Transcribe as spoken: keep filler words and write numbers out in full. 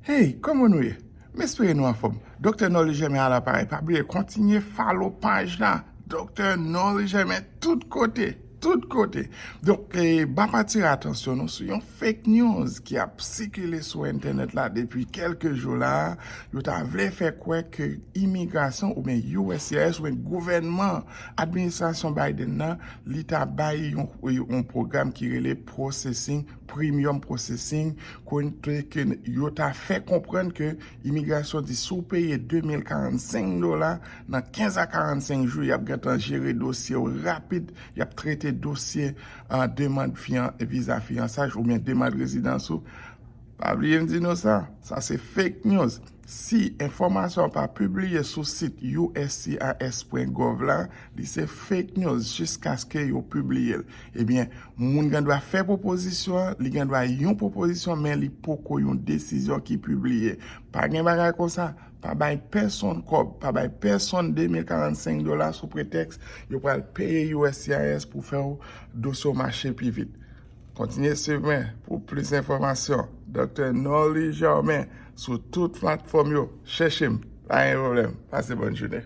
Hey, kòman nou ye? M espere nou anfòm. Doktè Nolly Germain a laparèy. Pa bliye kontinye follow paj la. Doktè Nolly Germain tout kote, tout kote. Donk, eh, m ap atire atansyon nou sou yon fake news ki ap sikile sou entènèt la depi kèlke jou la. Yo ta vle fè kwè ke imigrasyon oubyen U S C I S oubyen gouvènman, administrasyon Biden nan, li ta bay yon, yon pwogram ki rele processing, premium processing, kote ke yo ta fè konprann ke imigrasyon di si w peye de mil karannsenk dola, nan kenz a karannsenk jou, y ap gentan jere dosye w rapid, y ap trete dosye, ah, demann fiyan-, viza fiyansaj oubyen demann rezidans ou. Pa bliye m di nou sa, sa se fake news. Si enfòmasyon an pa pibliye sou sit U S C I S pwen gov la, li se fake news jiskaske yo pibliye l. Ebyen, moun gen dwa fè pwopozisyon an, li gen dwa yon pwopozisyon, men li poko yon desizyon ki pibliye. Pa gen bagay konsa. Pa bay pèsonn kòb, pa bay pèsonn de mil karannsenk dola sou pretèks yo pral peye U S C I S pou fè w dosye w mache pi vit. Kontinye swiv mwen pou plis enfòmasyon. Doktè Nolly Germain sou tout platfòm yo. Chèche m, pa gen pwoblèm. Pase bòn jounen.